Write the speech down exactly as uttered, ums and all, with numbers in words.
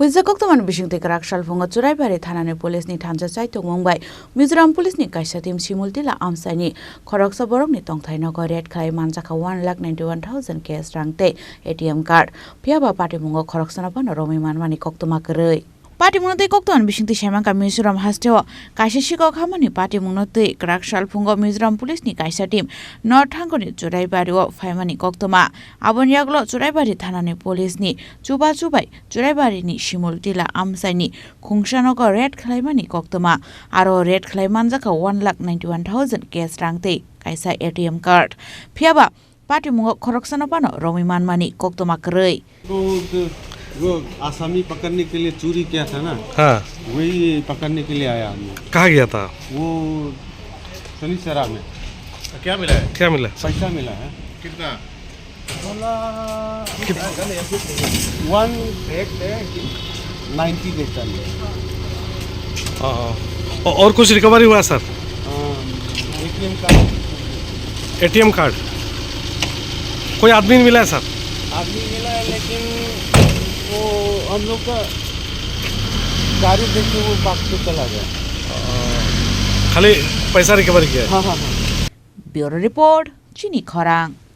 Puijak koktwmani bisingtwi kwrak salphungo Churaibari thanani police ni thansa chaitokmung bai Mizoram police ni kaisa team Simultila amchaini khoroksa borokni tongthai nogo raid khlai manjakha one lakh ninety one thousand cash rang tei A T M card. Phiyaba patimungo khoroksano phano romwi manmani koktwma kwrwi. Patimungno tei koktwmani bisingtwi saimankha Mizoram hasteo kaisa sikok hamani patimungno twi kwrak salphungo Mizoram police ni kaisa team North Thangkoni Churaibario phaimani koktwma. Aboni yagulo Churaibari thanani police ni chubachu bai Churaibarini Simultila amchaini khungsa nogo raid khlaimani koktwma. Aro raid khlai manjakha one lakh ninety one thousand cash rang tei kaisa A T M card. Phiyaba patimungo khoroksano phano romwi manmani koktwma kwrwi. वो, वो आसामी पकड़ने के लिए चोरी किया था ना, हाँ। वही पकड़ने के लिए आया हम लोग। कहाँ गया था? वो शनिचरा में। क्या मिला है? क्या मिला? पैसा मिला है। कितना? बोला, कित- वन नाइंटी देता है। हाँ, हाँ। औ-, और कुछ रिकवरी हुआ, सर? हाँ, A T M card. A T M card. कोई आदमी मिला है, सर? आदमी मिला है, लेकिन वो हम लोग का गाड़ी देख के वो भाग के चला गया। खाली पैसा रिकवरी किया है? हाँ, हाँ, हाँ। Bureau report, Chini Khorang.